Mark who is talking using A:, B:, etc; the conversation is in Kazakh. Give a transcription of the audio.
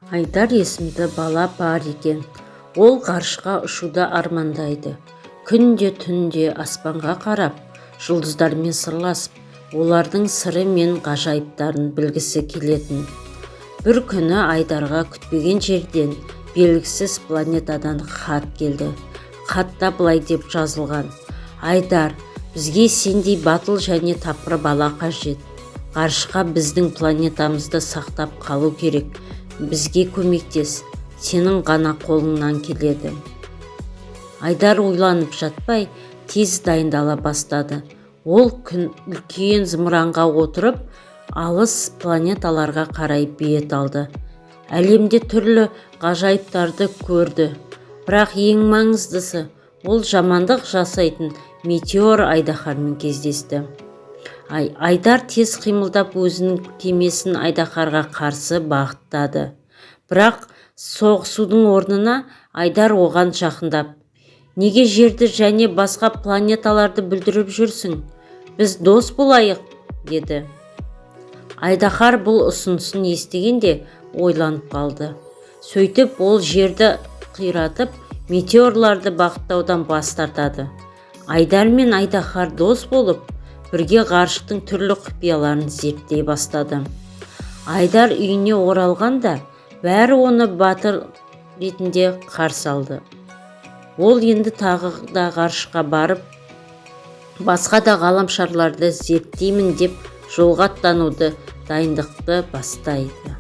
A: Айдар есімді бала бар екен. Ол ғарышқа ұшуды армандайды. Күнде, түнде аспанға қарап, жұлдыздармен сырласып, олардың сыры мен ғажайыптарын білгісі келетін. Бір күні Айдарға күтпеген жерден, белгісіз планетадан хат келді. Хатта былай деп жазылған: «Айдар, бізге сендей батыл және тапқыр бала қажет. Ғарышқа біздің планетамызды сақтап қалу керек. Бізге көмектес, сенің ғана қолыңнан келеді». Айдар ойланып жатпай, тез дайындала бастады. Ол күн үлкен зымыранға отырып, алыс планеталарға қарай бет алды. Әлемде түрлі ғажайыптарды көрді, бірақ ең маңыздысы, ол жамандық жасайтын метеор айдаһармен кездесті. Айдар тез қимылдап, өзінің кемесін айдаһарға қарсы бағыттады. Бірақ соғысудың орнына Айдар оған жақындап: «Неге жерді және басқа планеталарды бүлдіріп жүрсің? Біз дос болайық», – деді. Айдаһар бұл ұсынысын естігенде ойланып қалды. Сөйтіп, ол жерді қиратып, метеорларды бағыттаудан бас тартады. Айдар мен айдаһар дос болып, бірге ғарыштың түрлі құпияларын зерттей бастады. Айдар үйіне оралғанда, бәрі оны батыр ретінде қарсы алды. Ол енді тағы да ғарышқа барып, басқа да ғаламшарларды зерттеймін деп жолға аттануды дайындықты бастайды.